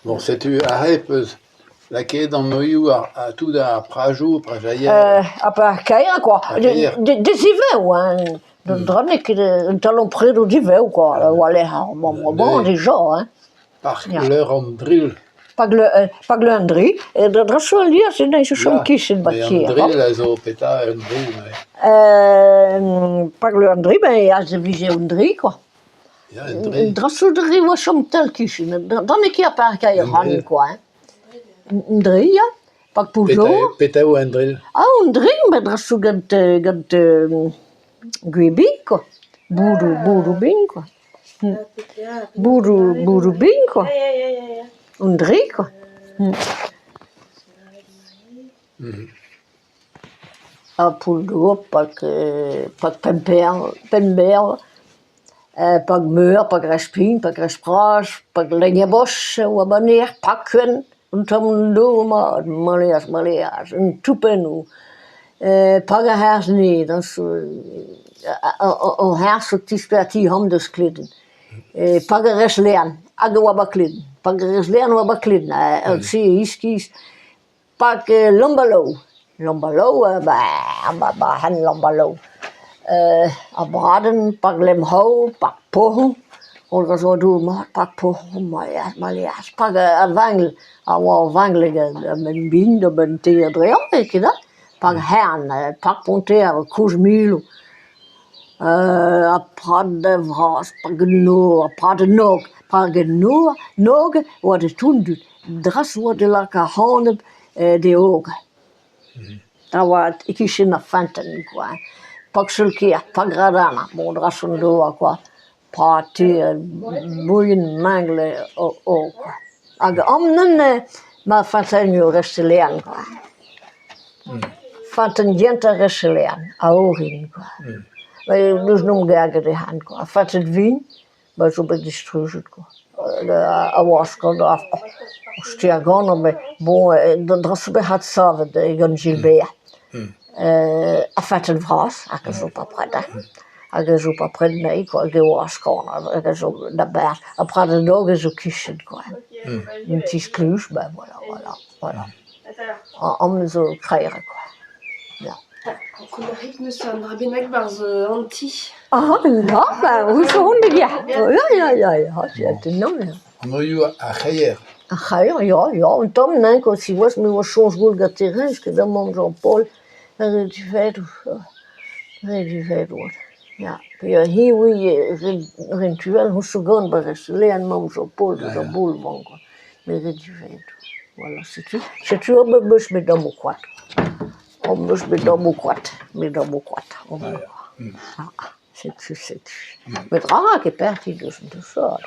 Bon setu aze 'peus lakaet anvioù tout ar prajoù, prajeier. Ar parkeier kwa, dezivev hein, an dra n'eo ket un taol-predoù divev kwa, war-lerc'h ar mamm dija hein. Park leur an Dril. Park leur an Dril, chom kichen 'ba kêr. An Dril a zo petra un dro neuze ? Park leur an Dril, ben aze e vije un dri kwa. Un dra e oa chom tal-kichen, dra n'eo ket ar parkeier ran kwa hein. Un dri ya, Park Poujo. Petra eo un drill ? Ah un drill, ben dra zo gant gant gwez-bin kwa, boudoù boudoù-bin kwa. Boudoù boudoù-bin kwa, un dri kwa. Ar poull-dour pak pak Pemper Pember pak Meur pak Respign pak Respraj pak Leignaboch e oa 'ba 'r Park Wenn un tamm dour mat maleaz maleaz un toupennoù pak ar c'hazh-ned ar c'hazh o tispertiñ ac'hanomp deus Kleden pak ar Rez-Lern hag e oa 'ba Kleden pak ar Rez-Lern e oa 'ba Kleden se iskis. Pak Lambalaou, Lambalaou 'ba hent Lambalaou ar bradenn, park Lemc'hov, park Porc'hoù, holl a zo du-mañ, park Porc'hoù park ar Vangl, a oa ur vangl a-benn d'ober te a-dreñv n'eo ket 'ha ? Park Hern, park Ponteal, Kozh-Milo, ar Prad Vras, Park an Nor, Prad an Nog, Park an Nor Nog e oa da Toundu. Dres 'oa da lakaat ac'hanent d'e ober. A oa e-kichen ar feunteun kwa hein. Park Seul-Kêr, Park Gradana, bon dres an dour kwa, Prad-ti Bouilhenn Mengl eo kwa. Hag amañ 'ma feunteunioù Restelian kwa. Feunteun gentañ Restelian a-orin kwa. Met n'eus ket dezhañ kwa, feunteun Vin. Ma zo bet distrujet kwa, a oa ar stêr-ganol met bon an dra zo bet adsavet gant Gilbert ar Feunteun Vras hag a zo bepred hein, hag a zo bepred anezhi kwa, hag e oa skañv hag a zo da berzh ha Prad an Og a zo 'kichen kwa, un ti-spluj ben voilà voilà voilà, amañ zo kaer kwa, ya. Ankounac'haet 'meus un dra bennak 'barzh an ti. Ah ya, ben ouzon ya, ya ya ya ya, ya. Anvioù ar c'hreier. Ar c'hreier, ya, ya, un tamm hein, kwa, siwazh me 'oa soñj gwell gant Thérèse ket amañ Jean-Paul, re diwezhat oa, ya. Hi 'ouie eventuel mamm Jean-Paul deus ar boul-mañ kwa, met re diwezhat oa. Voilà, setu, setu amañ 'm eus bet dammoù koad. Am eus bet dammoù koad, bet dammoù koad. Setu, setu. Met petra ket pec'h deus deus ça.